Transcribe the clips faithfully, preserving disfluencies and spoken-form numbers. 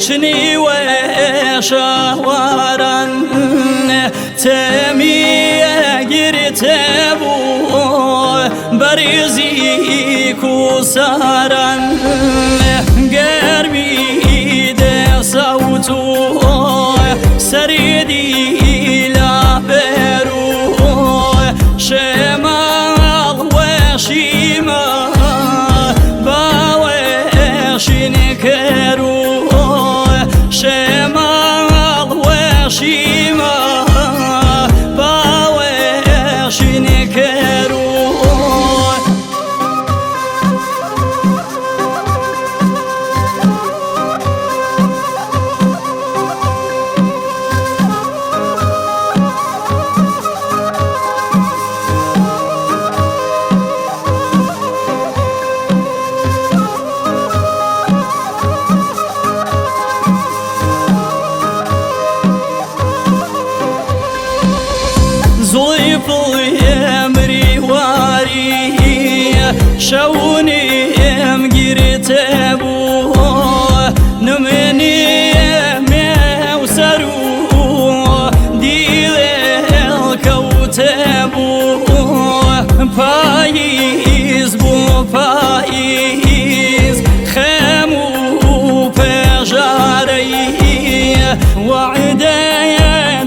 Çinî weşa waran temî girtebû, berîzî kusaran germî de sewt û serî dîla berû. Şemal weşî ma baweşîn kerû, şemal weşî ma baweşîn kerû. Zulîf û emrî warî şewnî em girtebû. Nimênî mew ser û dîlê kewtebû. Payîz bû payîz, xem û pejareyî, wade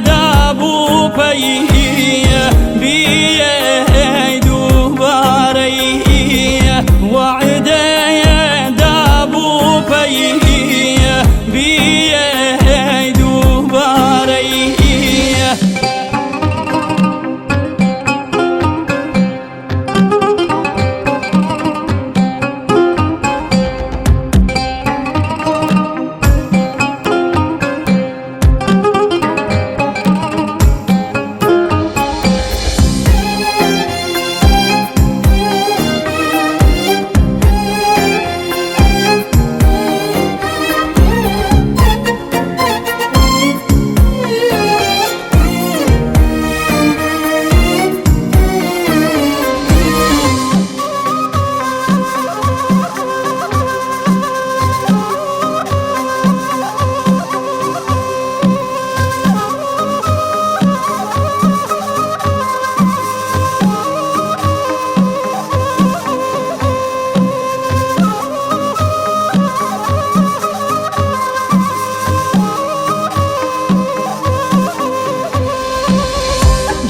dabû pey biyê dubareyî, wade dabû pey biyê dubareyî.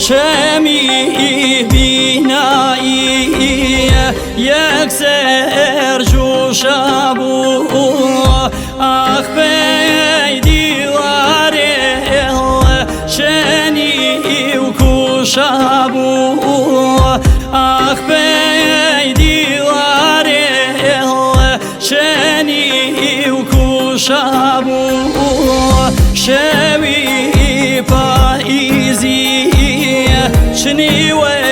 Çemî bînayî yekser coşabû, ax pey dîwarê çenî û kuşabû, ax pey dîwarê çenî û kuşabû. Şewî payîzî çinî we